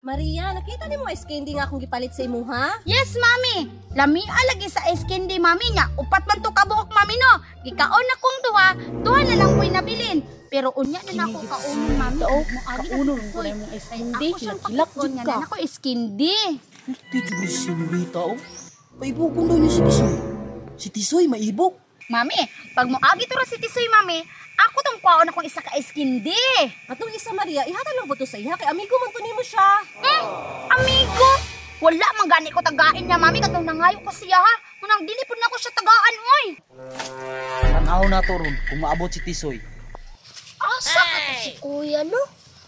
Maria, nakita nimo ice candy nga akong gipalit sa imuha? Yes, mami. Lami lagi sa ice candy, mami nya. Upat man to kabuok, mami, no. Gikaon na kong duha, duha na lang ko'y nabilin. Pero unya na nako kaunon, mami. Oo, Moagi na kaunon si ko Tisoy. na imong ice candy. Ako siyang Hilak-hilak pakikon jud nga ka. na nako ice candy. Di jud ni si senyorita oh. Paibugon daw niya si Tisoy. Si Tisoy maibog. Mami, pag moagi to ra si Tisoy, mami, ako tong kuhaon akong isa ka ice candy. Atong isa, Maria, ihatag lang ba to sa iya kay amigo man to nimo siya. Amigo, wala man gani ko tagain niya, mami, katong nangayo ko siya ha. Munang dili pud nako siya tagaan, oy. Tan-aw na to ron kung maabot si Tisoy. Asa ka to si kuya, no?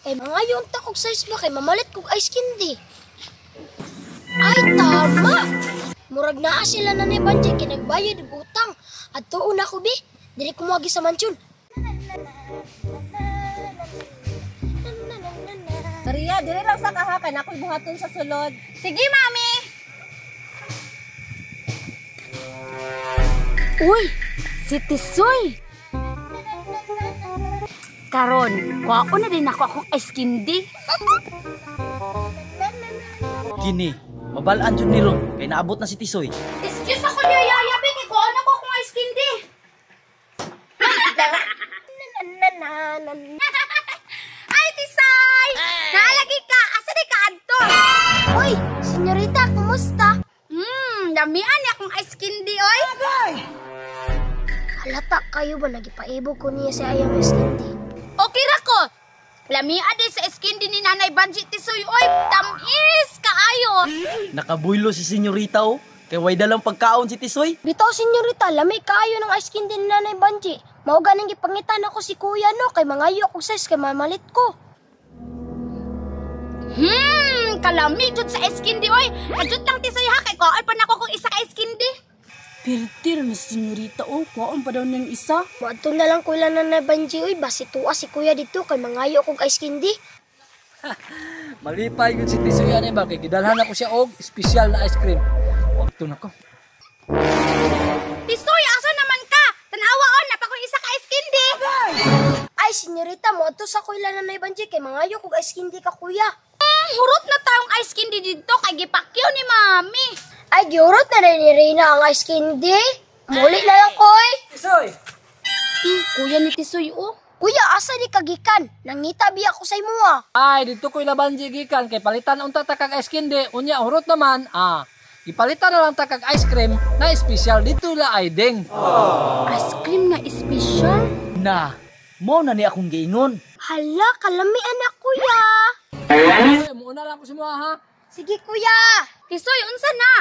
Kay mangayo unta kog size ba kay mamalit kog ice candy. Ay, tama! Murag naa sila na ni Banji kay nagbayad og utang. Adtuon ako bi, dili ko moagi sa mansyon. Maria, dire lang sa kaha kay nakoy buhaton sa sulod. Sige, mami. Uy, si Tisoy. Karon, kuhaon na din ako akong ice candy. Kini, mabalaan jud ni ron kay naabot na si Tisoy. Excuse ako niya, Yaya, Bi, kay kuhaon ako akong ice candy. Ay, Tisoy! Naalagi ka! Asa di ka adto? Uy, senyorita, kumusta? Damian ni akong ice candy, oy. Halata kayo ba nagipaibog ko niya sa ayang ice candy? Okay ra ko. Lamia di sa ice candy ni Nanay Banji, Tisoy, oy. Tamis kaayo. Nakabuylo si senyorita oh. Kay way dalang pagkaon si Tisoy. Bitaw, senyorita, lami kaayo ng ice candy ni Nanay Banji. Mao ganing gipangitan ako si kuya, no, kay mangayo akong size kay mamalit ko. Kalami jud sa ice candy, oy. Kajut lang, Tisoy, ha, kay kuhaon pa nako kung isa ka ice candy. Pirtir ni senyorita oh, kuhaon pa daw niyang isa. Moadto na lang ko ila Nanay Banji, uy, basi tuwa si kuya dito kay mangayo kog ice candy. Malipay gud si Tisoy ani ba kay gidalhan ako siya og espesyal na ice cream. Wagto na ko. Tisoy, asa naman ka? Tanawa on, napa ko isa ka ice candy. Ay, senyorita, moadto sa ko ila Nanay Banji kay mangayo kog ice candy ka kuya. Hurot na tayong ice candy dito kay gipakyaw ni mami. Ay, gihurot na rin ni Reyna ang ice candy. Muli na lang ko, oy. Tisoy! Kuya ni Tisoy, oh. Kuya, asa di kagikan? Nangita biya ko sa imo, ah. Ay, dito ko ila Banji gikan kay palitan unta ta kag ice candy, unya hurot naman. Ah, gipalitan na lang ta kag ice cream na espesyal dito la ay ding. Ice cream na espesyal? Na, mao na ni akong giingon. Hala, kalami anak, kuya. Ay, muuna lang ko si mo ha. Sige, kuya. Tisoy, unsa na?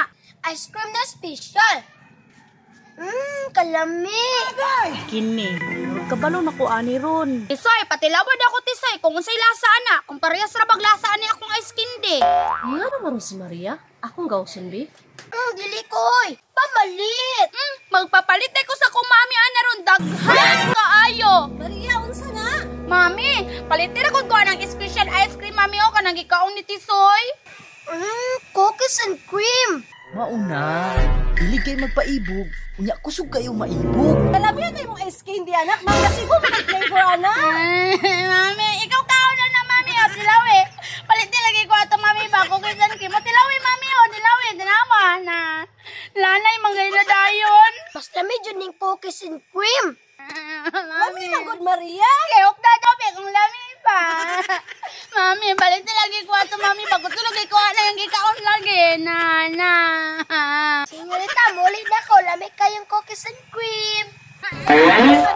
Ice cream na special. Kalami. Kini, murag kabalo na ko ani ron. Tisoy, patilawad ako, Tisoy, kung unsay lasa ana, kung parehas ra bag lasa ani akong ice candy. Nga naman ron si Maria? Akong gawson bi. Dili ko, oy. Pamalit. Magpapalit ko sa kong mami ana ron daghan kaayo. Maria, unsa na? Mami, palitin ako ko ng special ice cream, mami, o kanang gikaon ni Tisoy. Cookies and cream. Mauna, dili kay magpaibog. Unya kusog kayo maibog. Kalami na imong ice candy, anak. Mangasigo man ang flavor, anak. Mami, ikaw kaon na na, mami, o tilawi. Palit lagi ko ato, mami, ba cookies and cream. O tilawi, mami, o tilawi, tinawa na. Lanay manggay na dayon. Mas lami jud ning cookies and cream. Lami na good, Maria. Kay hukda daw be kung lami pa. Mami, balik na lagi ko ato, mami, bago tulog ko na yung gikaon lagi. Na na. Senyorita, muli na ko. Lami kayong cookies and cream. Maria,